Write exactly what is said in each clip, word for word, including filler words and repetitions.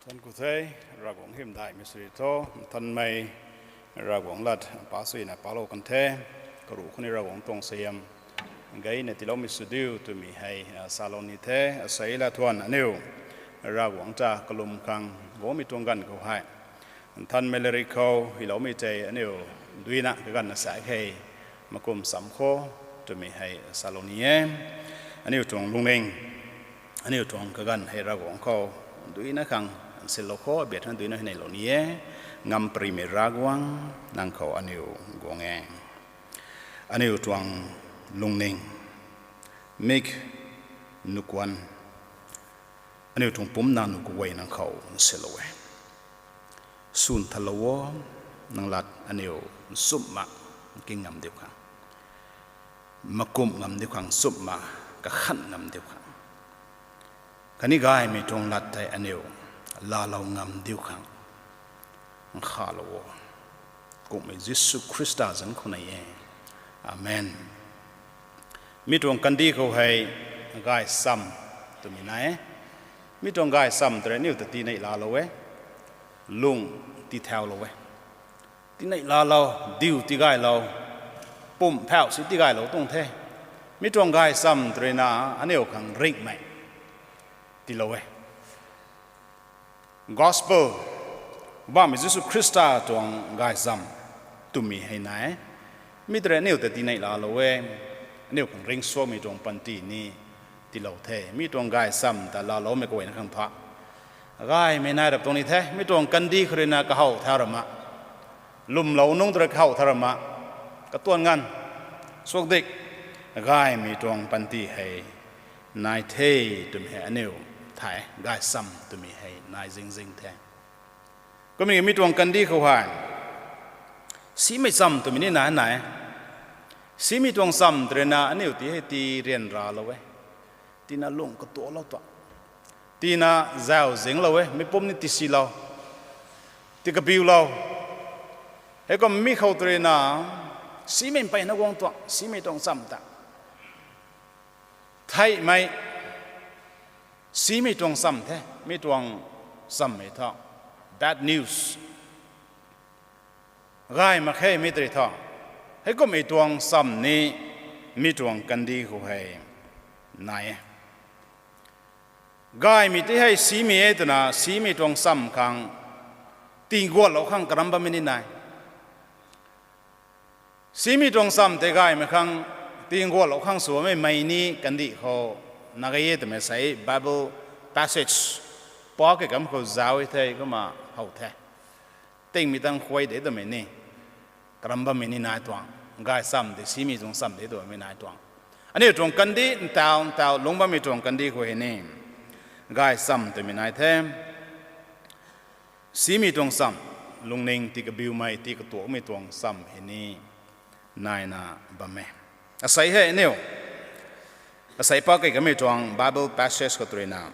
Thank you the, Ravguangc hymdaihmei sw ri tho, nthanmei Ravguangc lat pa suina palou kan the, karuh khou ni Ravguangc tuang suaihiam gayna tiiloumei sw diu twmei hei salou ni the, asei lat thuan aniu Ravguangc ta kalum khang guangmei tuang ganv khou hei nthanmei lairik khou hyloumei tei aniu duina kaganvna sa khe, makum cham kho twmei hei salou ni e. Aniu tuang lungning, aniu tuang kaganv hei Ravguangc khou duina khang silou kho, biatna duina hei neilou ni e. Ngamparymei Ravguangc, nang khou aniu guang e. Aniu tuang lungning, mik, nukuan, aniu tuang pumc nang nuh kaguay nang khou silou e. Swn thalou o, nang lat aniu nchumhna king ngam diu khang, makumh ngam diu khang, nchumhna kakhan ngam diu khang, khatni gaymei tuang lat tei aniu laalou ngam diu khang nkhavlou o. Kummei Jisu Khrista zanc khou nei e. Amen. Mi tuang kandih khou hei gaychamv twmei nai e. Mi tuang gaychamv tei rui aniu ta tiineih laalou e, lung tithau lou e. Tiineih laalou, diu tigaylou, pumc phauh si tigaylou tuang the. Mi tuang gaychamv tei ruina aniu khang ringhmei tiilou e. Gospel, Poubauhmei Jisu Khrista tuang gaychamv twmei hei nai e. Mi tei rui aniu ta tiineih laalou e, aniu khang ringcsuangmei tuang panty ni tiilou the. Mi tuang gaychamv ta laaloumei kaguayna khang thu gaymei nai rap tuang ni the. Mi tuang kandih khou ruina kahow thau rama, lwmlou nungc tei rui kahow thau rama, katuan nganv, suakdik, gaymei tuang panty hei nai the twmei hei aniu thay, gaychamv twmei hei nai zingzing the. Kumna mi tuang kandih khou hei simei chamv twmei ni nai nai. Simei tuang chamv tei ruina aniu ti hei tii ryanralou e, tiina lung katuaklou tuang, tiina zauc zinglou e, mi pumc ni tiisilou, tii kabiulou. Heikum mi khou tei ruina simei mpeyna guang tuang, simei tuang chamv ta theihmei, simei tuang chamv the. Mi tuang chamv hei thu bad news, gay mak khe mi tei thu. Heikummei tuang chamv ni mi tuang kandih khou hei nai e. Gaymei tei hei simei e twna simei tuang chamv khang tinguatlou khang karam bammei ni nai. Simei tuang chamv tei gaymei khang tinguatlou khang sw bammei mei ni kandih khou na ge e twmei sei Bible passage pa kei kam khou zauc e the, kumna how the. Tingmei tang khuay de twmei ni karam bammei ni nai tuang. Gaychamv tei simei tuang chamv de twmei nai tuang. Aniu tuang kandih ntaw ntaw lungc bammei tuang kandih khou hei ni gaychamv twmei nai the. Simei tuang chamv, lungning tii kabiumei, tii katuakmei tuang chamv hei ni naina bam e. Asei hei aniu, asei pa kei kamei tuang Bible passage khou tei ruina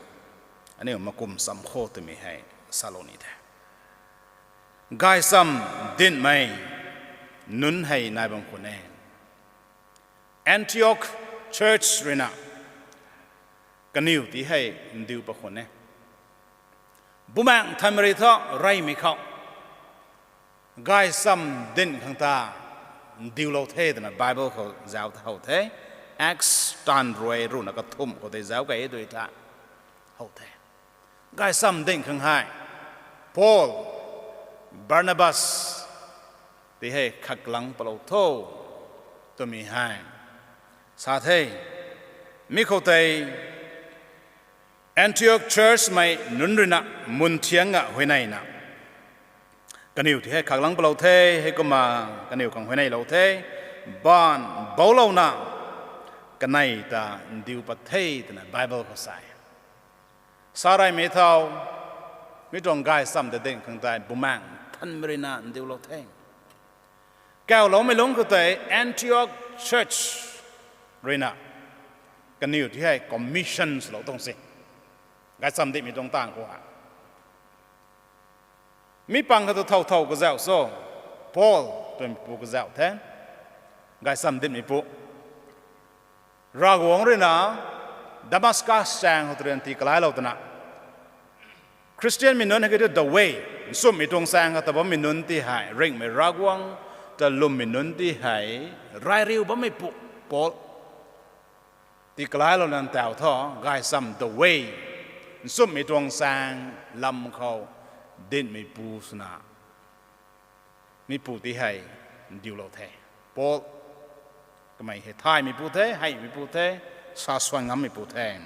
aniu makum cham kho twmei hei salou ni the. Gaychamv dinhmei nunc hei nai bam khwan e. Antioch Church ruina kaniw ti hei ndiu pat khwan e. Bumaengh Nthanmei rui thu reymei khou gaychamv dinc khang ta ndiulou the twna Bible khou zauc ta how the. Acts taanv rui ruhna kathumh khou tei zauc kei e tui tha how the. Gaychamv dinc khang hei Paul, Barnabas ti hei khaklangc palou tho twmei hei sa the. Mi khou tei Antioch Church mei nunc ruina mun thiangna huayneyna kaniw ti hei khaklangc palou the. Heikumna kaniw khang huayneylou the, baanv bouclouna kanei ta ndiu pat the twna Bible khou sa e. Sa reymei thau, mi tuang gaychamv ta dinc khang tei Bumaengh Nthanmei ruina ndiulou the. Kauloumei lungc khou tei Antioch Church ruina kaniw ti hei commission swlou tuang se. Gaychamv dinhmei tuang taanv khou hei mi pang kha tu thow thow kazauh cho, Paul twmeipu kazauh the, gaychamv dinhmeipu. Ravguangc ruina Damascus chaeng khou tei ruina tii kalailou twna Khristianmei nunc hei ki thu the way, nchumhmei tuang chaeng kha ta bammei nunc ti hei ringhmei Ravguangc ta lwmmei nunc ti hei, rey riu bammeipu, Paul ti kalailouna ntaw thu, gaychamv the way, nchumhmei tuang chaeng lam khou dinhmeipu swna, mipu ti hei ndiulou the. Paul, kamei hei thaymeipu the, heimeipu the, sa swan ngammeipu the.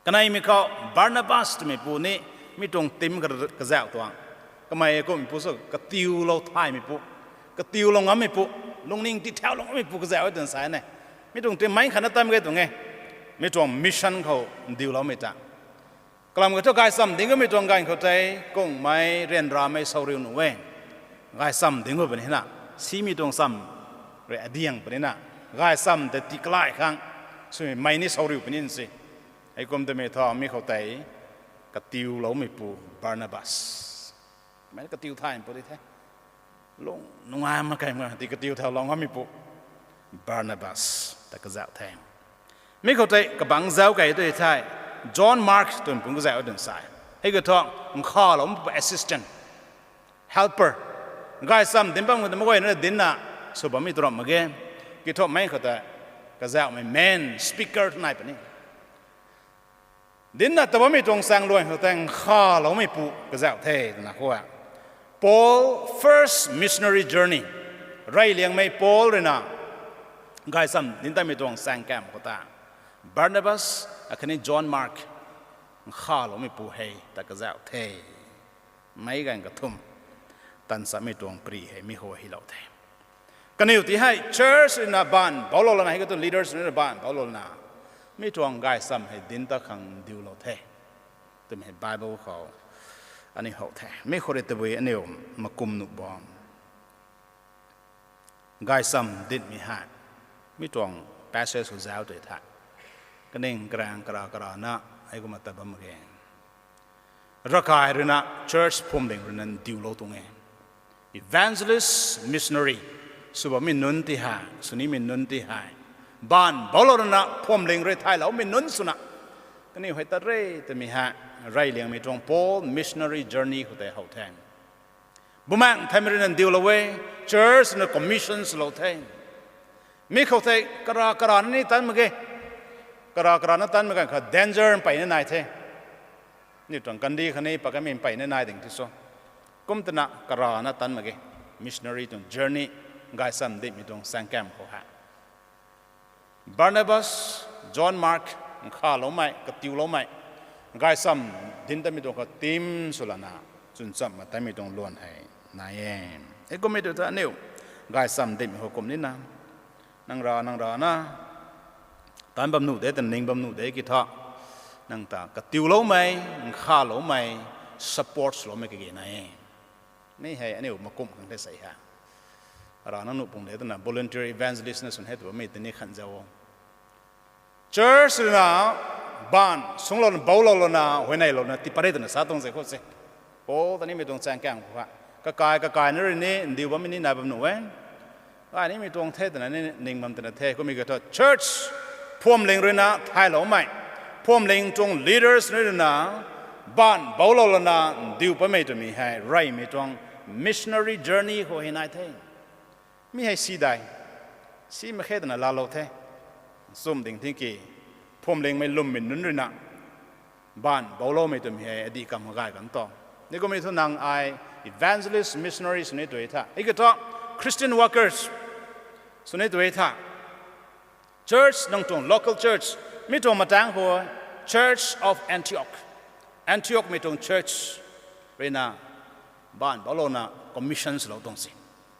Kaneimei khou Barnabas twmeipu ni, mi tuang team kazauh tuang, kamei kumhmeipu sw katiulou thaymeipu, katiulou ngammeipu, lungning tithauhlou ngammeipu kazauh e twna sa ne. Mi tuang team meic khatna tam ge tuang e, mi tuang mission khou ndiuloumei ta. Kalam kha thu gaychamv dinc kamei tuang ganv khou tei, kungmei ryanramei sawriu nuh e. Gaychamv dinc khou puni na, simei tuang chamv rui adiang puni na, gaychamv tei tikalai khang, swmei mei ni sawriu puni si. Heikum twmei thu mi khou tei katiuloumeipu Barnabas, mei katiu thaymeipu di the. Lung nungai mak kei ma ti katiu thaulou ngammeipu Barnabas ta kazauh the. Mi khou tei kabangc zauc kei tu thei, John Mark twmei pun kazauh e twna sa. Hei kiu thu, nkhavloumeipu assistant, helper, gaychamv dinc bam khou ta mak guayna dincna sw bammei tw ramh mak ge. Kiu thu mei khou tei kazauhmei main speaker tw nai puni. Dincna ta bammei tuang chaeng luan khou tei nkhavloumeipu kazauh the twna khou e. Paul first missionary journey. Reyliangmei Paul rui na gaychamv dinc tatmei tuang chaeng kamv khou ta, Barnabas akhatni John Mark nkhavloumeipu hei ta kazauh the. Meic ganv kathumh tanchamhmei tuang pary hei mi khou hylou the. Kaniw ti hei church rui na baanv bouclou lana, hei kiu thu leaders rui na baanv bouclou lana, mi tuang gaychamv hei dinc tat khang ndiulou the twmei hei Bible khou aniu how the. Mi khou rui tabui aniu makum nuh bam, gaychamv dinhmei hei, mi tuang passage khou zauc tei the, kaning karaeng kara karana, hei kumna ta bam mak ge. Ravkai rui na, church phuamling rui na ndiulou tuang e. Evangelist, missionary sw bammei nunc ti hei, sw nimei nunc ti hei, baanv bouclou rui na phuamling rui thayloumei nunc swna, kaniw hei ta re twmei hei reyliangmei tuang Paul missionary journey khou tei how the. Bumaengh Nthanmei rui na ndiulou e, church na commission swlou the. Mi khou tei kara karana ni tan mak ge. Kara karana tan mak ganv kha danger mpeyna nai the. Aniu tuang kandih khatni pakamei mpeyna nai ding ti so. Kum twna karana tan mak ge. Missionary tuang journey, gaychamv dinhmei tuang chaeng kamv khou hei Barnabas, John Mark, nkhavloumei, katiuloumei, gaychamv dinc tatmei tuang kha team sw lana, chwn chamh ma tatmei tuang luan hei nai e. Hei kummei tu ta aniu gaychamv dinhmei khou kum nina, nang ra nang rana tan bam nuh de, tan ning bam nuh de ki thu, nang ta katiuloumei, nkhavloumei, support swloumei kage nai e. Mi hei aniu makum khang the sei ha. Ra nang nuh pung de twna volunteer evangelist na swn hei tw bammei tini khan zau o. Church rui na baanv sungclou na, bouclou lana, huayneylouna, tii pat re twna sa tuang se khou se. Paul ta nimei tuang chaeng kamv khou kha, kakai kakai na rui ni ndiu bammei ni nai bam nuh e. Ai nimei tuang the twna ni ning bam twna the, kummei kiu thu church phuamling rui na thayloumei, phuamling tuang leaders rui na baanv bouclou lana ndiu patmei twmei hei reymei tuang missionary journey khou hei nai the. Mi hei si dai, si mak khe twna laalou the. Nchumh ding thing ki, phuamlingmei lwmmei nunc rui na baanv boucloumei twmei hei adih kam gay kan tu. Ni kummei thu nang ai evangelist, missionary sw ni tu tha, hei kiu thu Christian workers sw ni tu tha. Church nang tuang local church, mi tuang mataeng khou Church of Antioch, Antiochmei tuang church rui na baanv bouclouna commission swlou tuang se.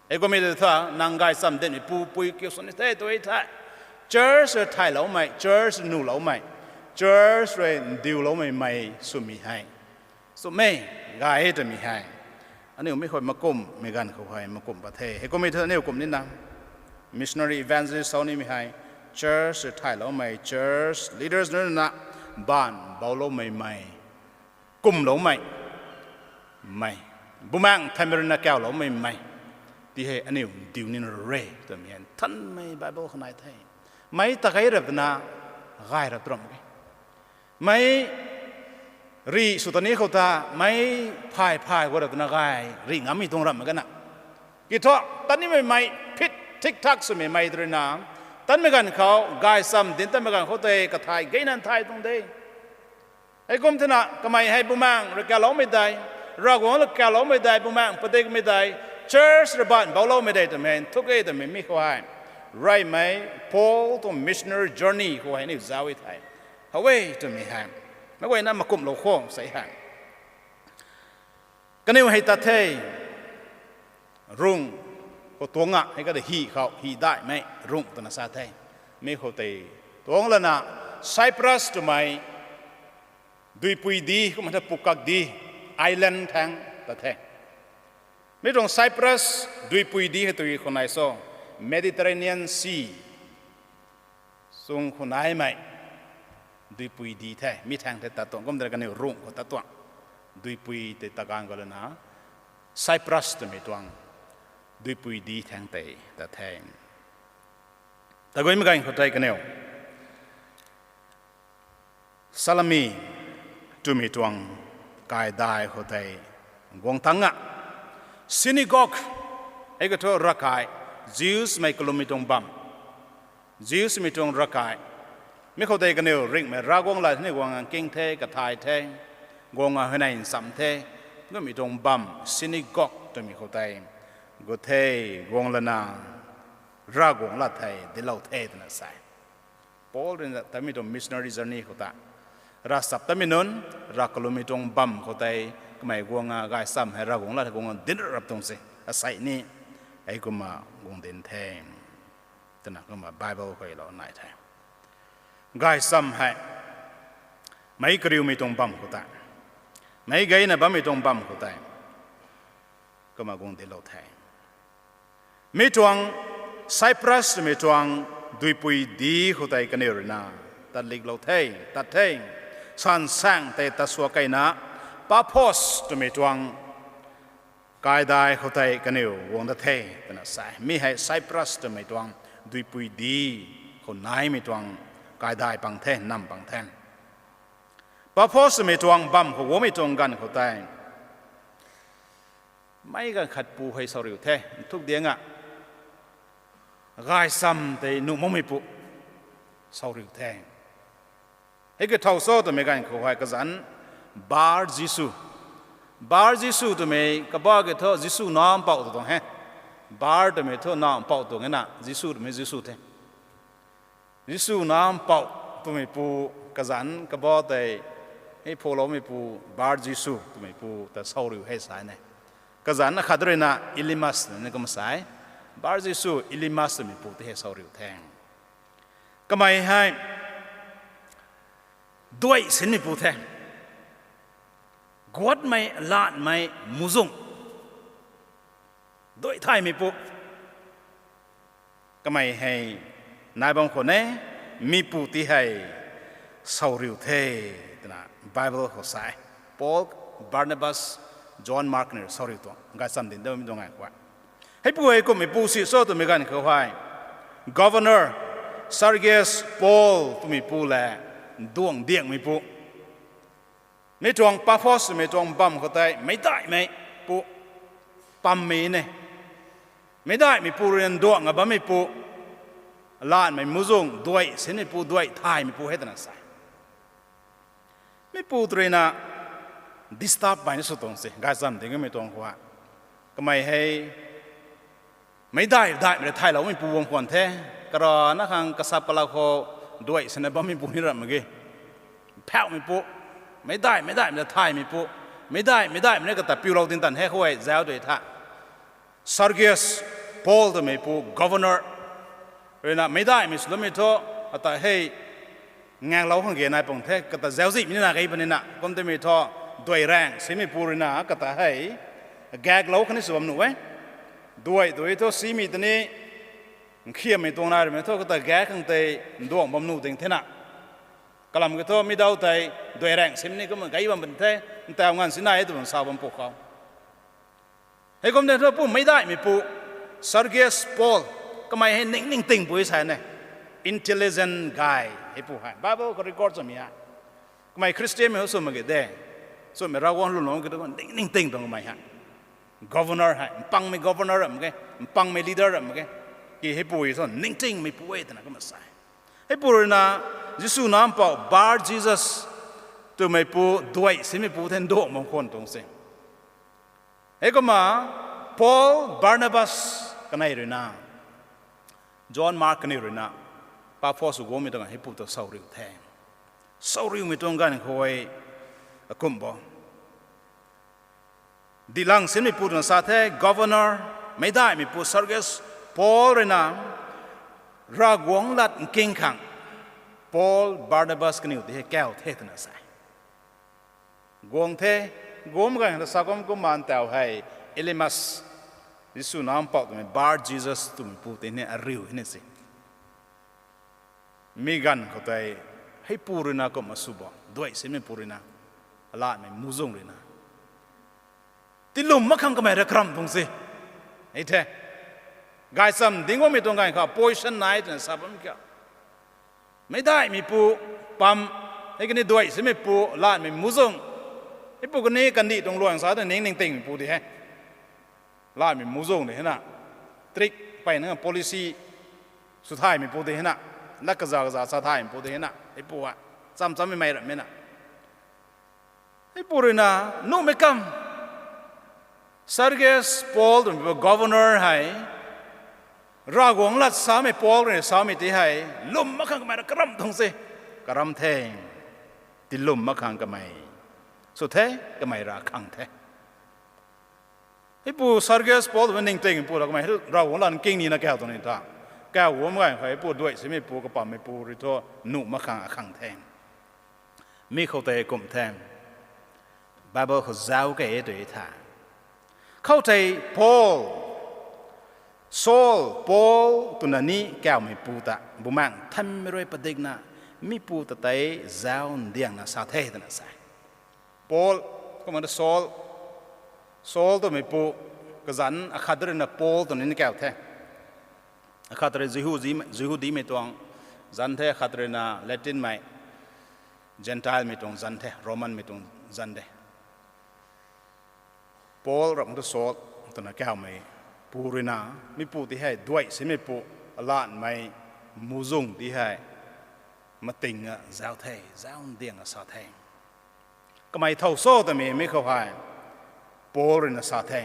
Hei kummei tu tha, nang gaychamv dinhmei pupui kiu sw ni the tu tha, church rui thayloumei, church rui nuhloumei, church rui ndiuloumei mei swmei hei, swmei gay e twmei hei aniu mi khou makumhmei ganv khou hei makumh pat the. Hei kummei thu aniu kum nina, missionary evangelist sw nimei hei church rui thayloumei, church leaders nunc rui na baanv boucloumei mei, kumloumei mei, Bumaengh Nthanmei rui na kauloumei mei ti hei aniu ndiu nina re twmei hei Nthanmei Bible khou nai the. Mei ta kei rap twna gay rap tu ram ke. Mei Rih sw ta ni khou ta, mei phay phay khou ra twna gay rih ngammei tuang ramh mak ge na. Ki thu, tat nimei mei phit thik thak swmei mei tw rui na, tanmei ganv khou, gaychamv dinc tanmei ganv khou tei kathay gayna thay tuang de. Heikum thena kamei hei Bumaengh rui kaloumei dei, Ravguangc rui kaloumei dei, Bumaengh padikmei dei, church rui baanv boucloumei dei twmei thu ke twmei mi khou hei, reymei Paul tuang missionary journey khou hei aniu zauc e the. How e twmei hei, meic guayna makumlou khou sei hei, kaniw hei tat the, rungh khou tuang a, hei kata hi khou hi daihmei rungh twna sa the. Mi khou tei tuang lana, Cyprus twmei duipui di, kumna ta pukak di, island thang tat the. Mi tuang Cyprus duipui di hei tui khou nai so, Mediterranean Sea sung khou naimei duipui di the, mi thang the tat tuang. Kum tei kaniw rungh khou tat tuang, duipui tei ta ganv khou lana, Cyprus twmei tuang duipui di thang tei tat the. Taguimei ganv khou tei kaniw Salami twmei tuang kaidai khou tei guang tang a. Synagogue, hei kathu ravkai, Jews mei kalummei tuang bam, Jews mei tuang ravkai. Mi khou tei kaniw ringhmei Ravguangc lat ni guang king the, kathay the, guang a huayney nchamc the, kumhmei tuang bam, synagogue twmei khou tei gu the, guang lana, Ravguangc lat thei dinclou the twna sa e. Paul rui na tamei tuang missionary journey khou ta, ravchap tamei nunc, rav kalummei tuang bam khou tei, kamei guang a gaychamv hei Ravguangc lat hei guang a dinc rap tuang se, asei ni, hei kumna guang dinc the, twna kumna Bible khou lou nai the. Gaychamv hei, meic kariumei tuang bam khou tei, meic gayna bammei tuang bam khou tei, kumna guang dinclou the. Mi tuang Cyprus twmei tuang duipui di khou tei kaniw rui na tat liklou the, tat the. Sansaeng tei tat sua keyna, Paphos twmei tuang kaidai khou tei kaniw guang dat the, twna sa e. Mi hei Cyprus twmei tuang duipui di khou naimei tuang kaidai pang the, nam pang the. Paphos twmei tuang bam khou guangmei tuang ganv khou tei, meic ganv khat pu hei sauriu the, nthuk diang a, gaychamv tei nuh makmei pu sauriu the. Hei ki thow cho twmei ganv khou hei kazanc Bar Jisu, Bar Jisu twmei kaba ki thu Jisu nac mpouh tw tuang e. Bar twmei thu nac mpouh tuang e na, Jisu twmei Jisu the. Jisu nac mpouh twmei pu, kazanc kaba tei, hei phuloumei pu, Bar Jisu twmei pu ta sauriu hei sa e. Kazanc akhat rui na Elymas ni kumna sa e. Bar Jisu, Elymas twmei pu tei hei sauriu the. Kamei hei duai sinmei pu the. Guatmei, lanmei, muhzwng duai thaymei pu. Kamei hei nai bam khou ne, mi pu tei hei sauriu the, twna Bible khou sa e. Paul, Barnabas, John Mark ni sauriu tuang, gaychamv dinc dammei tuang ngai khou. Hei pu hei kumhmei pu si cho twmei ganv khou hei, Governor Sergius Paul twmei pu le, nduang diangmei pu. Mi tuang Paphos twmei tuang bam khou tei meicdaihmei pu, pammei ne, meicdaihmei pu rui nduang a bammei pu, lanmei muhzwng duai sinmei pu, duai thaymei pu hei twna sa e. Mi pu tw rui na disturb bai ni sw tuang se, gaychamv dinc kamei tuang khou. Kamei hei meicdaih daihmei rui thayloumei pu bam khwan the. Karana khang kasap kalak khou duai sina bammei pu ni ramh mak ge. Phauhmei pu, meicdaih meicdaihmei ta thaymei pu, meicdaih meicdaihmei ni kata piulou ding tan he khou e zauc tei tha. Sergius Paul twmei pu governor rui na meicdaihmei swloumei thu, ata hei ngaklou khang ge nai pung the, kata zauczihmei ni na kei puni na, kum twmei thu, duai raeng simei pu rui na kata hei gaeklou khatni sw bam nuh e. Duai tu thu simei ta ni, nkhiammei tuang nai ruimei thu kata gaek khang tei nduang bam nuh ding the na. Kalam ki thu mi daw tei duai raeng sim ni kumna gei bam puni the, ntaw nganv si nai e tw bam sa bam pu khou. Heikum de thu pu meicdaihmei pu, Sergius Paul, kamei hei ning ningtingpui sa ne, intelligent guy hei pu hei Bible khou record swmei hei. Kamei Christianmei hou sw mak ge de. Swmei Ravguangc lulungc ki tu ning ningting tuang kamei hei. Governor hei mpangmei governor ram mak ge, mpangmei leader ram mak ge. Ki heipu thu ningtingmeipu e twna kumna sa e. Heipu ruina Jisu nac mpouh Bar Jesus twmeipu duai sinmeipu the nduak mak khwan tuang se. Heikumna Paul, Barnabas kanei ruina, John Mark kaniw ruina Paphos sw guangmei tuang heipu ta sauriu the. Sauriumei tuang ganv khou e akumh bo. Dihlang sinmeipu twna sa the, governor, meicdaihmeipu Sergius Paul ruina Ravguangc lat nking khang Paul, Barnabas kaniw ti hei kau the twna sa e. Guang the, guang ganv khou sa kum kumna ntaw hei Elymas, Jisu nac mpouh twmei Bar Jesus twmeipu ti ni ariu hei ni se. Mi ganv khou tei heipu ruina kumna sw bo, duai sinmeipu ruina, alatmei muhzwng ruina. Tilwm mak khang kamei rui karam tuang se. Hei the. Gaychamv ding bammei tuang ganv khou position nai twna sa bam kha. Meicdaihmeipu pam, hei kani duai sinmeipu, latmei muhzwng. Heipu kani kandih tuang luang sa twna ning ningtingmeipu di he. Latmei muhzwng di hena. Trick peyna policy sw thaymeipu di hena. Lat kaza kaza sa thaymeipu di hena. Heipu a. Cham chammei mei rammei na. Heipu ruina nuhmei kam. Sergius Paul twmei governor hei, Ravguangc lat samei Paul ruina samei ti hei, lwm mak khang kamei rui karam tuang se, karam the, tilwm mak khang kamei sw the, kamei rui khang the. Heipu Sergius Paul twmei ningtingpu la kamei Ravguangc lat nking nina kau tuang ni ta. Kau guang ganv khou heipu duai sinmeipu kapammeipu rui thu nuh mak khang akhang the. Mi khou tei kum the. Bible khou zauc key e tw tha. Khoutei Paul, Saul, Paul twna ni kaumeipu ta Bumaengh Nthanmei rui padikna mipu ta tei zauc ndiangna sa the twna sa e. Paul, kumna Saul, Saul twmeipu kazanc akhat ruina Paul twna ni kau the. Akhat rui Jihudi, Jihudimei tuang zanc the, akhat ruina Latinmei, Gentilemei tuang zanc the, Romanmei tuang zanc de. Paul ram tu Saul twna kaumeipu ruina, mipu ti hei duai sinmeipu, alatmei muhzwng ti hei mating a zauc the, zauc ndiangna sa the. Kamei thow cho twmei mi khou hei Paul ruina sa the,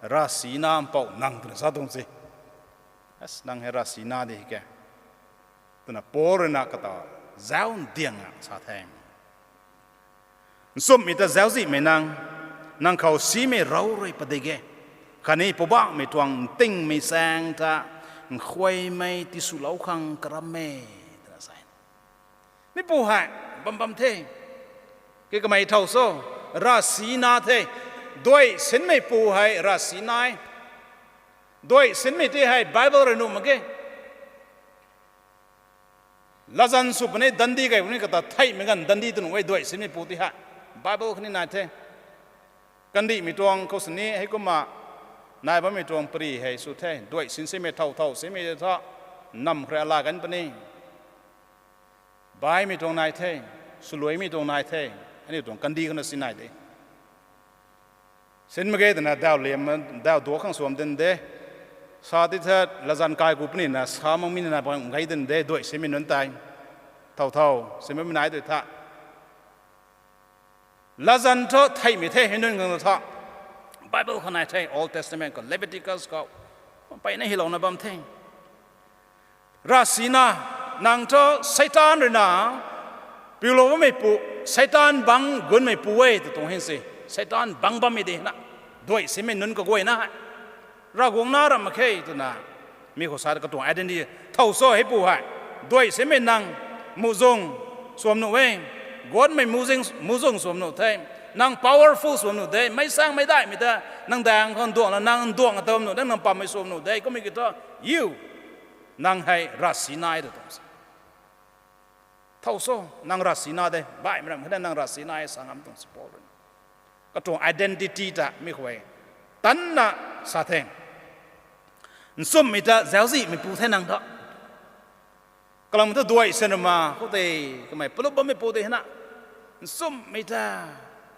ravsic nac mpouh nang twna sa tuang se. Nang hei ravsic nac di ke, twna Paul ruina kata zauc ndiangna sa the. Nchumhmei ta zauczihmei nang, nang khou simei rou rui padik e, khatni Poubauhmei tuang ntingmei chaeng ta nkhuaymei tiswlou khang karam e, twna sa e. Mipu hei bam bam the. Ki kamei thow cho, ravsic nac the. Duai sinmeipu hei ravsic nac e. Duai sinmei ti hei Bible rui nuh mak ge. Latzan sw puni, dandi key puni kata theihmei ganv dandi tw nuh e duai sinmeipu ti hei. Bible khatni nai the. Kandihmei tuang khou sini heikumna nai bammei tuang pary hei sw the. Duai sin simei thow thow simei tha, nam khou rui ala kan puni. Baihmei tuang nai the, swluaimei tuang nai the, aniu tuang kandih khou na si nai de. Sin mak ge twna daw liam, daw duak khang suam din de. Sa ti tha latzan kai ku puni na sa makmei na bang gay din de, duai simei nunc tei. Thow thow, simei nai tei tha. Latzan thu theihmei the, hei nunc khang thu tha. Bible khou nai the, Old Testament khou, Leviticus khou. Mpeyna hylouna bam the. Ravsic nac, nang thu Seitaan ruina piulou bammeipu, Seitaan bangc gunmeipu e tw tuang hin si. Seitaan bangc bammei di na. Duai simei nunc kaguayna hei. Ravguangc nac ram mak khe twna. Mi khou sa katuang identity. Thow cho heipu hei. Duai simei nang muhzwng suam nuh e. Godmei muhzwng, muhzwng suam nuh the. Nang powerful suam nuh de. Meic saengmei daihmei ta nang daeng khou nduangna nang nduang ta bam nuh de, nang pammei suam nuh de. Kummei ki thu, you, nang hei ravsic nac e tw tuang se. Thow cho, nang ravsic nac de, baihmei ram khatni nang ravsic nac e sa ngam tuang se Paul rui. Katuang identity ta mi khou e tanna sa the. Nchumhmei ta zauczihmeipu the nang thu. Kalam thu duai sinma khoutei kamei palup bammeipu de hei na. Nchumhmei ta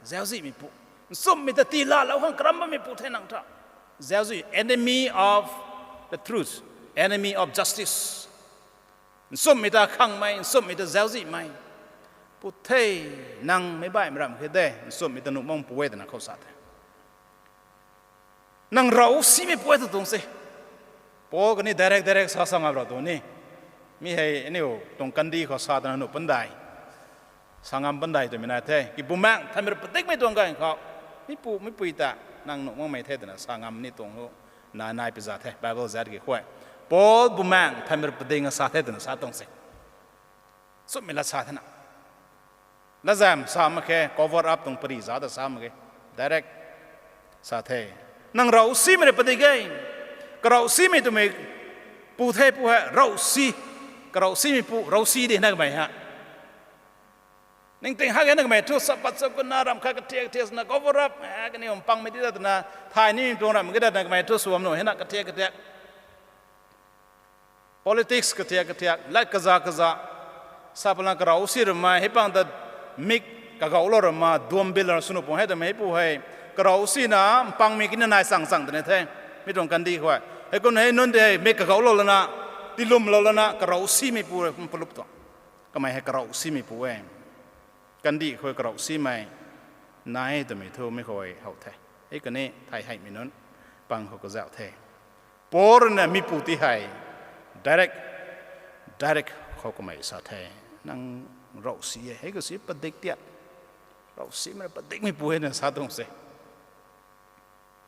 Zauczihmei pu. Nchumhmei ta tiilalou khang karam bammei pu the nang ta. Zauczih, enemy of the truth, enemy of justice. Nchumhmei ta khangmei, nchumhmei ta zauczihmei pu the. Nang meic baihmei ram khe de, nchumhmei ta nuh makmei pu e twna khou sa the. Nang ravsimei pu e tw tuang se. Paul kani direct direct sa sa ngam ra tuang ni. Mi hei aniu tuang kandih khou sa twna nuh pandai, sa ngam pandai twmei nai the. Ki Bumaengc Nthanmei rui padikmei tuang ganv khou, mi pu mi pui ta nang nuh makmei the twna sa ngam ni tuang hu. Na nai pi za the Bible zat ki khou e. Paul Bumaengc Nthanmei rui pading a sa the twna sa tuang se. Nchumhmei lat sa thena, latzan sa mak khe, cover up tuang pari za ta sa mak ge. Direct sa the. Nang ravsimei rui padik e. Karavsimei twmei pu the pu hei ravsi. Karavsimei pu ravsi di na kamei ha. Ningting hak e na kamei thu Sabbath sa kuna ram khat kathiak kathiak swna cover up, e, kaniw mpangmei ti ta twna thay ni tuang ram khe da na kamei thu sw bam nuh hei na kathiak kathiak. Politics kathiak kathiak, lat kaza kaza. Sa pala karavsi ramei hei pang ta mik kagauhlou rama duam bil ra sw nuh pung hei twmei pu hei. Karavsina mpangmei kina nai chang chang twna the. Mi tuang kandih khou e. Hei kum hei nunc tei hei mik kagauhlou lana, tiilwmlou lana karavsimei pu e, kum palup tuang. Kamei hei karavsimei pu e. Kandih khou karavsimei nai twmei thu mi khou e how the. Hei kani thay heimei nunc pang khou kazauh the. Paul rui na mi pu ti hei direct, direct khou kamei sa the. Nang ravsi e, hei khou si padik tiat. Ravsimei rui padikmei pu e na sa tuang se.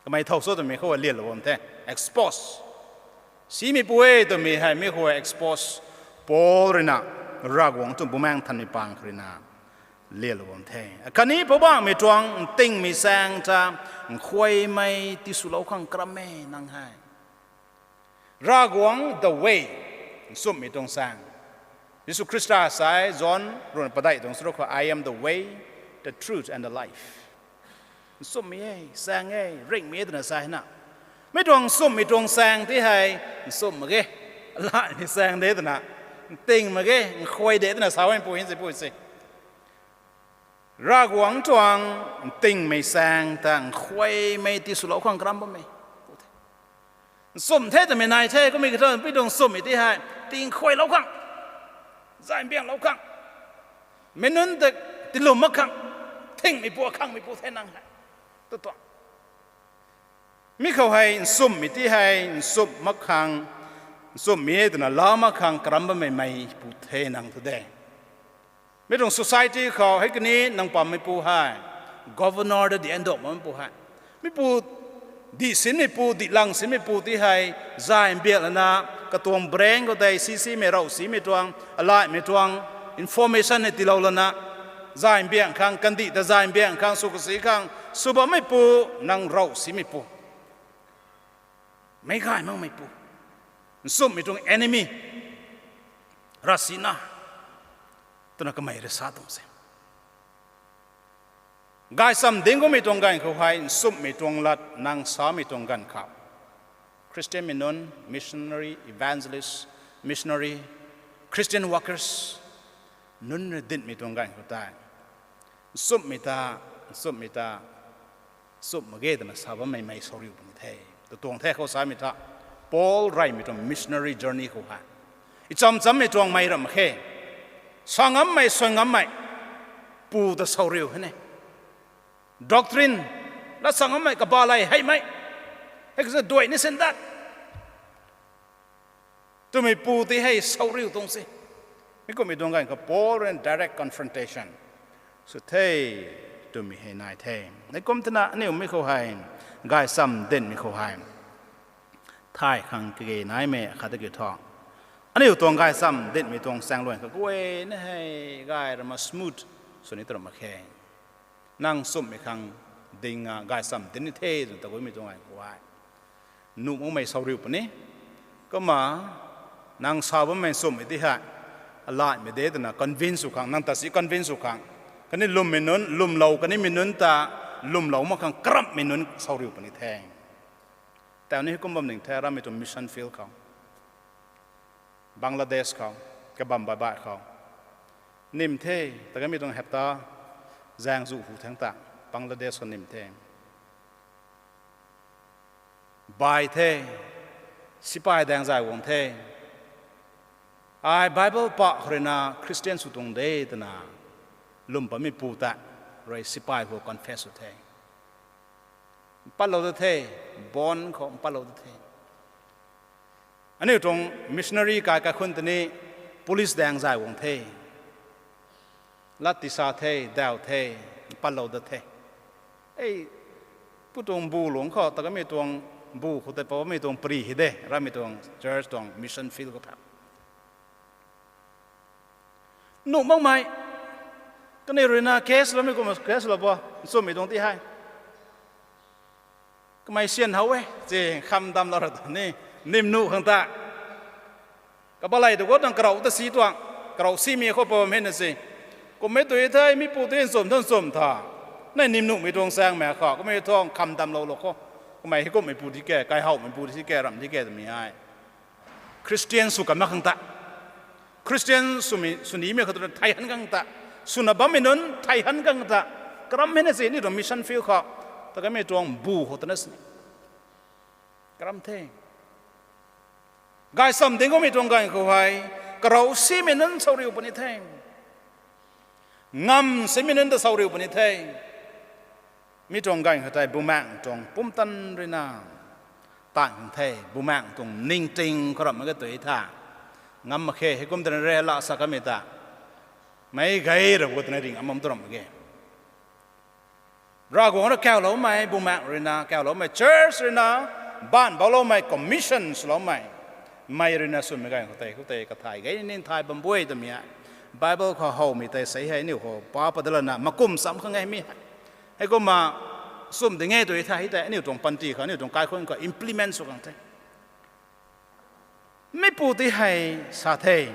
Kamei thow so twmei khou a lianlou bam the, expose. Simei pu e twmei hei mi khou expose. Paul rui na Ravguangc tuang Bumaengc Nthanmei pang khou rui na lianlou bam the. Khatni Poubauhmei tuang ntingmei saeng ta nkhuaymei tiswlou khang karam e nang hei. Ravguangc the way, nchumhmei tuang saeng. Jisu Khrista sa e, John rui na padeih tuang charuk khou, I am the way, the truth and the life. Nchumhmei e, saeng e, ringhmei e twna sa e na. Mi tuang nchumhmei tuang saeng ti hei, nchumh mak ge, alat ni saeng de twna, nting mak ge, nkhuay de twna sa e pu hin se pu se. Ravguangc tuang ntingmei saeng ta nkhuaymei tiswlou khang karam bammei. Nchumh the twmei nai the, kummei katha mi tuang nchumhmei ti hei, ti nkhuaylou khang, zay mbianglou khang, meic nunc ta tiilwm mak khang, thingmei pu, khangmei pu the nang hei. Tu tuang. Mi khou hei nchumhmei ti hei, nchumh mak khang, nchumhmei e twna la mak khang karam bammei mei pu the nang thu de. Mi tuang society khou hei kani nang pammei pu hei, governor ta di ndauh makmei pu hei. Mi pu dih sinmei pu, dih lang sinmei pu ti hei, zay mbiak lana, katuang brain khou tei sisimei ravsimei tuang, alaimei tuang, information hei tiilou lana, zay mbiak khang, kandih ta zay mbiak khang, sw kasi khang, sw bammei pu, nang ravsimei pu. Meic gay makmei pu. Nchumhmei tuang enemy. Ravsina. Twna kamei rui sa tuang se. Gaychamv dinc kummei tuang ganv khou hei, nchumhmei tuang lat nang samei tuang ganv khou, Christian mei nunc, missionary, evangelist, missionary, Christian workers, nunc rui dinhmei tuang ganv khou tei, nchumhmei ta, nchumhmei ta, nchumh mak ge twna sa bammei mei souriu puni the. Tu tuang the khou samei tha, Paul reymei tuang missionary journey khou hei, icham chammei tuang mei ram mak khe. Sa ngammei, suan ngammei pu ta souriu hei ne. Doctrine, lat sa ngammei, kabalay heimei, hei kasa duai ni sin dat twmei pu ti hei souriu tuang se. Mi kummei tuang ganv khou Paul rui direct confrontation sw the twmei hei nai the. Hei kum twna aniu mi khou hei, gaychamv dinhmei khou hei, thay khang kage naimei khat ta kiu thu, aniu tuang gaychamv dinhmei tuang chaengluan khou guay na hei gay rama smooth sw ni tw ram mak khe. Nang nchumhmei khang dinga gaychamv dinc ni the twna taguimei tuang ganv khou hei, nuh makmei souriu puni. Kumna, nang sa bammei nchumhmei ti hei, alaimei de twna convince sw khang, nang ta si convince sw khang, khatni lwmmei nunc, lwmlou, khatni mei nunc ta lwmlou mak khang karamhmei nunc souriu puni the. Tau ni kum bam ning the, ramei tuang mission field khou, Bangladesh khou, kabam baih baih khou, nim the, takamei tuang hapta zaeng zu hu thangc ta, Bangladesh khou nim the. Bai the, sipai daeng zay guang the. Ai Bible pah khou ruina Christian sw tuang de twna lwm pammeipu ta rui sipai khou confess sw the. Patlou da the, bond khou patlou da the. Aniu tuang missionary kai kaikhun tei ni police daeng zay guang the. Lat tisa the, daw the, patlou da the. Ei, pu tuang bu lungc khou ta kamei tuang bu khou tei pa bammei tuang pri hei de, ramei tuang church tuang mission field khou tha. Nuh makmei, kaniw ruina case loumei kumna case lou bo, nchumhmei tuang ti hei. Kamei syan how e, ci kham damlou ra ta ni, nim nuh khang ta. Kabalei tu khou tang karau ta si tuang, karau simei khou pa bam hei na si. Kummei tu e thei, mipu tu nchumh tha nchumh tha. Nai nim nuhmei tuang saengmei khou, kummei tuang kham damlou lou khou. Kamei hei kumhmeipu di ke, kaihowmeipu di ke, ram di ke twmei hei. Christian sw kan mak khang ta. Christian swmei, swnimei khou twna thei han khang ta. Swna bammei nunc thei han khang ta. Karam hei na si, ni tuang mission field khou. Ta kamei tuang bu khou twna si. Karam the. Gaychamv ding kummei tuang ganv khou hei, karau simei nunc sauriu puni the. Ngam simei nunc ta sauriu puni the. Mi tuang ganv khou tei bumaengc tuang pumtan ruina tang the, bumaengc tuang ningting khou ram mak ge tu tha. Ngam mak khe, heikum tana re la sa kamei ta. Meic gay ra gu twna ring amam tu ram mak ge. Ravguangc rui kauloumei, bumaengc ruina kauloumei, church ruina, baanv bauloumei, commission swloumei. Mei ruina swmei ganv khou tei, khou tei kathai gay ni ningthai bam bui twmei hei. Bible khou howmei tei sei hei, aniu khou pa padalana, makum cham khang e mi hei. Heikumna, swm ding e tu tha hei tei, aniu tuang panty khou, aniu tuang kaikhunc khou implement sw khang the. Mipu ti hei sa the.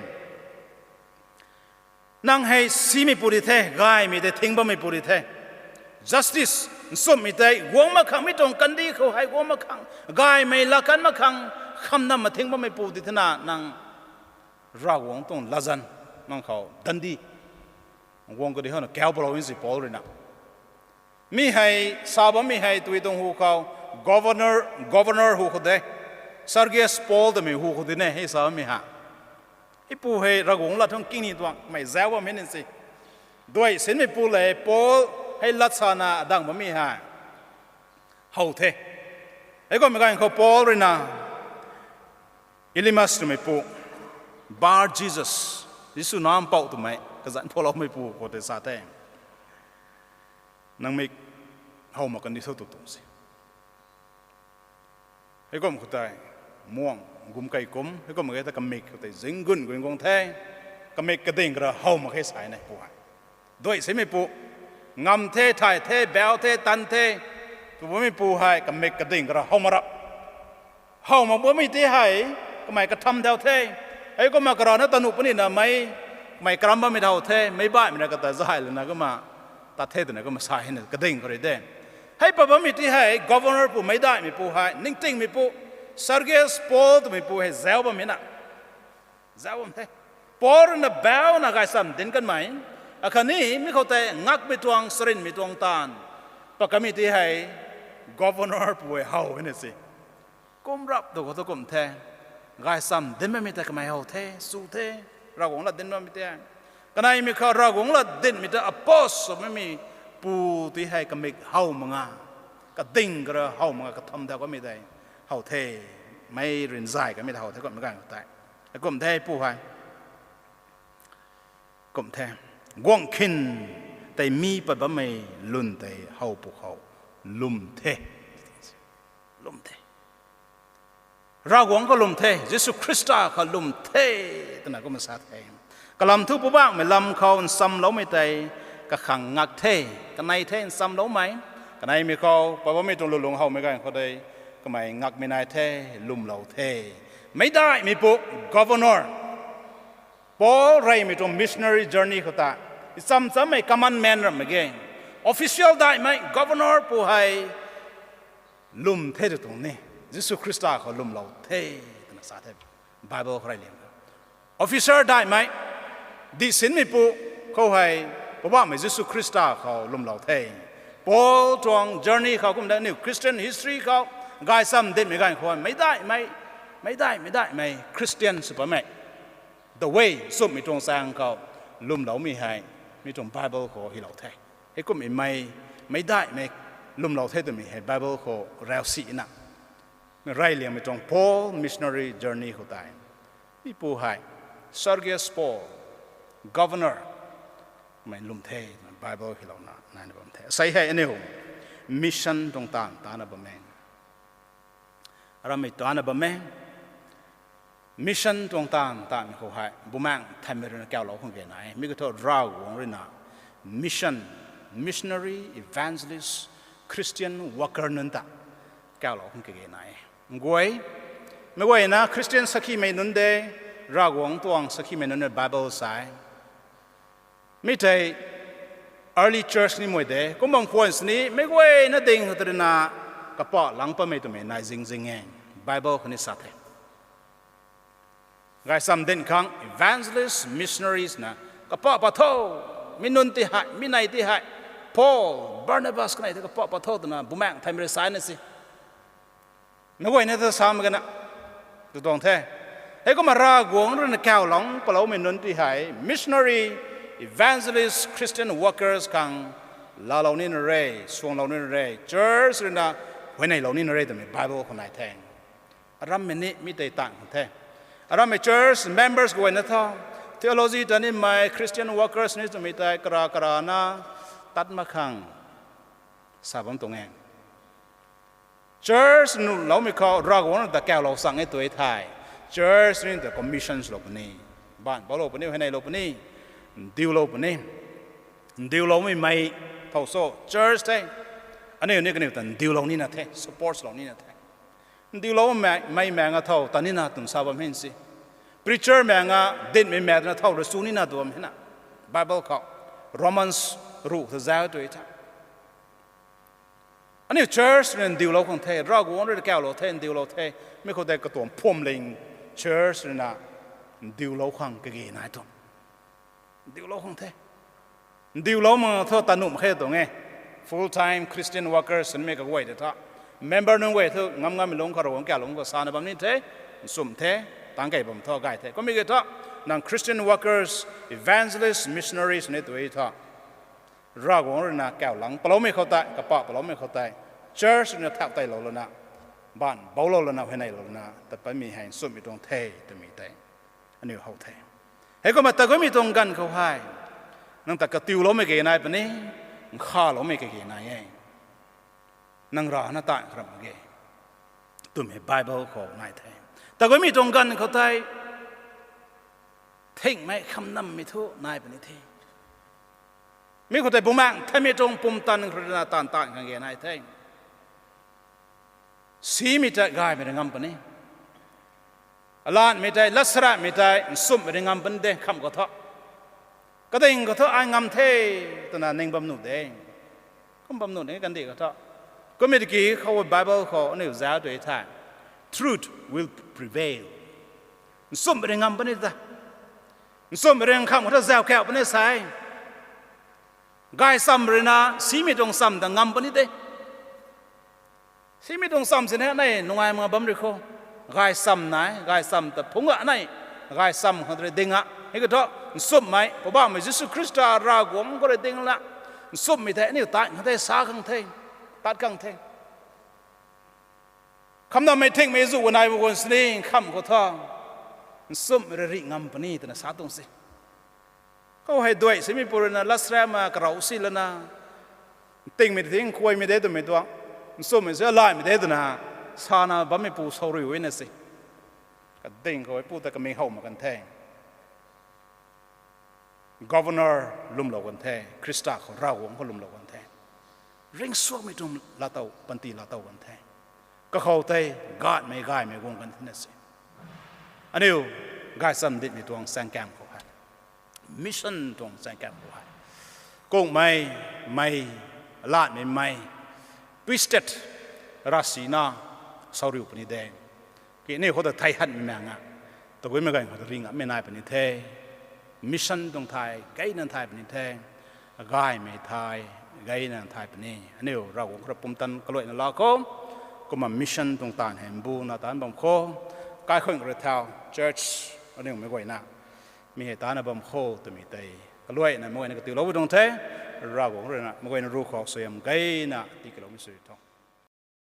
Nang hei simeipu di the, gaymei tei thing bammeipu di the. Justice, nchumhmei tei guang mak khang, mi tuang kandih khou hei guang mak khang, gaymei lakan mak khang, khamnamna thing bammeipu di thena nang Ravguangc tuang latzan nang khou dandi guang kadi hana kau palou nsi Paul ruina. Mi hei sa bammei hei tui tuang hu khou, governor, governor hu khou de, Sergius Paul twmei hu khou di ne hei sa bammei ha. Heipu hei Ravguangc lat thang king ni tuang mei zauc bam hei nsi. Duai sinmeipu le Paul hei lat sana adang bammei hei how the. Heikumhmei ganv khou Paul ruina Elymas twmeipu, Bar Jesus, Jisu nampouh twmei kazanc pholoumeipu khou tei sa the. Nang mik how mak kan di tho tu tuang se. Heikum khou tei muang gum kei kum, heikum mak ge ta kamik khou tei zinggun gun guang the. Kamik kading kara how mak khe sa ne pu hei. Duai simeipu, ngam the, thay the, bau the, tan the, tu bammeipu hei kamik kading kara how mak rap. How mak bammei ti hei, kamei katham dau the. Heikumna karana tanuh punina mei, kamei karam bammei thau the, meic baihmei na kata zay lana kumna, tat the twna kumna sa heina kading khou rui de. Hei pat bammei ti hei, governor pu, meic daihmeipu hei, ningtingmeipu, Sergius Paul twmeipu hei zauc bam hei na. Zauc bam the. Paul ruina bauna gaychamv dinc kanmei, akhatni mi khou tei ngakmei tuang, charynmei tuang taanv pat kamei ti hei, governor pu hei how hei na si. Kum rap tu khou tu kum the. Gaychamv dinc bammei tei kamei how the, sw the, Ravguangc lat dinc bammei tei. Kaneimei khou Ravguangc lat dinhmei ta oppose sw bammeipu ti hei kamik how mak nga, kading kara how mak nga, katham dau kamei tei how the, mei rynzay kamei tei how the kummei ganv khou tei. Kum the pu hei. Kum the. Guangh khin tei mi pat bammei lwn tei how pwkhou lwm the. Lwm the. Ravguangc khou lwm the, Jisu Khrista khou lwm the, twna kumna sa the. Kalam thu Poubauhmei lam khou nchamloumei tei kakhang ngak the, kanei the nchamloumei. Kaneimei khou pat bammei tuang lulung howmei ganv khou tei kamei ngakmei nai the, lwmlou the. Meic daihmeipu, governor, Paul reymei tuang missionary journey khou ta, ncham chammei commandment rammei ge, official daihmei governor pu hei lwm the tu tuang ni, Jisu Khrista khou lwmlou the, twna sa the. Bible khou rey liang, officer daihmei, dihsinmeipu khou hei Poubauhmei Jisu Khrista khou lwmlou the. Paul tuang journey khou kumna aniu Christian history khou gaychamv dinmei ganv khou meicdaihmei, meicdaihmei, meicdaihmei Christian sw pammei the way nchumhmei tuang chaeng khou lwmloumei hei mi tuang Bible khou hylou the. Heikummei mei, meicdaihmei lwmlou the twmei hei Bible khou rausi na, reyliangmei tuang Paul missionary journey khou tei mipu hei Sergius Paul, governor mei lwm the twna Bible hylouna naina bam the. Sei hei aniu mission tuang taanv tana bam e. Arammei tana bam e. Mission tuang taanv tanmei khou hei Bumaengh Nthanmei ruina kaulou khang kage nai e. Mi kiu thu Ravguangc ruina mission, missionary, evangelist, Christian worker nunc ta kaulou khang kage nai e. Guay, meic guayna Christian sakhimei nunc de, Ravguangc tuang sakhimei nunc de Bible sa e. Mi tei early church ni mei de, kum bam khwan sini meic guayna ding khou tei ruina kapah lang patmei twmei nai zing zing e. Bible khou ni sa the. Gaychamv dinc khang evangelist, missionaries na kapah pat tho, mi nunc ti hei, mi nei ti hei, Paul, Barnabas kanei tei kapah pat tho twna Bumaengh Nthanmei rui sa na si. Meic guayna ta sa mak gana tw tuang the. Heikumna Ravguangc ruina kaulou paloumei nunc ti hei missionary, evangelist, Christian workers khang laalou nina re, suanglou nina re, church ruina huayneylou nina re twmei Bible khou nai the. Arammei ni mi tei taanv khang the. Arammei church members guayna tho, theology ta nimei, Christian workers ni twmei tei kara karana tat mak khang sa bam tuang e. Church nuhloumei khou Ravguangc ruina ta kaulou chang e tw thei, church ni ta commission swlou puni, baanv boulou puni, huayneylou puni, ndiulou puni. Ndiuloumei mei thow so church the. Aniu ni kaniw ta ndiulou nina the, support lou nina the. Ndiulou mei, mei maeng a thow ta nina twna sa bam hei si. Preacher maeng a dinmei maek twna thow rui su nina tw bam hei na. Bible khou Romans ruh ta zauc tw the. Aniu church rui ndiulou khang the, Ravguangc rui kaulou the, ndiulou the. Mi khou tei katuang phuamling church ruina ndiulou khang kage nai tuang. Ndiulou khang the. Ndiulou mak thu ta nuh mak khe tuang e. Full time Christian workers twmei kaguay tei thu, member nunc guay thu ngam ngammei lungc khou, Ravguangc kaulungc khou sana bam ni the, nchumh the, tangc key bam thu gay the. Kummei ki thu, nang Christian workers, evangelist, missionaries ni tw thu, Ravguangc ruina kaulang paloumei khou tei, kapah paloumei khou tei, church ruina thau teilou lana, baanv boulou lana, huayneylou lana tat patmei hei nchumhmei tuang the twmei tei aniu how the. Heikumna taguimei tuang ganv khou hei nang ta katiuloumei kage nai puni, nkhavloumei kage nai e. Nang rana taanv kharam mak ge twmei Bible khou nai the. Taguimei tuang ganv khou tei thingmei khamnammei thu nai puni the. Mi khou tei Bumaengh Nthanmei tuang pumtan khou ruina taanv taanv khang kage nai the. Simei tei gaymei rui ngam puni. Alanmei tei, latsaraimei tei nchumhmei rui ngam puni de, kham khou thu. Kading khou thu ai ngam the twna ning bam nuh de. Kum bam nuh de kandih khou thu. Kummei tiki khou Bible khou aniu zauc tw thei, truth will prevail. Nchumhmei rui ngam puni ta. Nchumhmei rui kham khou thu zauc kauh puni sa e. Gaychamv ruina simei tuang chamv ta ngam puni de. Simei tuang chamv sini anei nungai mak bam rui khou, gaychamv nai, gaychamv ta phungc a anei, gaychamv khang rui ding a. Hei khou thu, nchumhmei Poubauhmei Jisu Khrista Ravguangc khou rui ding lana, nchumhmei tei aniu taanv khang the, sa khang the, tat khang the. Khamnammei thingmei zu kanei bu guan sini kham khou thu, nchumhmei rui rih ngam puni twna sa tuang se. Khou hei duai simeipu ruina latsaraimei karau si lana, ntingmei thing khuaymei de twmei tuang, nchumhmei se laimei de twna sana bammeipu souriu na se. Kading khou pu ta kamei how mak kan the. Governor lwmlou kan the, Khrista khou Ravguangc khou lwmlou kan the. Ringcsuangmei tuang laatow, panty laatow kan the. Kakhou tei gatmei gaymei guang kan the na se. Aniu gaychamv dinmei tuang chaengkam khou hei, mission tuang chaengkam khou hei, kungmei mei, latmei mei, priesthood, ravsic na, souriu puni de. Kaniw khou ta thei hanmei maeng a, taguimei ganv khou ta ring ngammei nai puni the. Mission tuang thei, gayna thei puni the. Gaymei thei, gayna thay puni. Aniu Ravguangc khou rui pumtan kaluaina laa khou, kumna mission tuang taanv hei mbuna taanc bam khou, kaikhun rui thau church, aniu meic guayna mi hei taanna bam khou twmei tei kaluaina meic guayna katiulou tuang the. Ravguangc ruina meic guayna ru khou suaihiam gayna tikiloumei sw tho.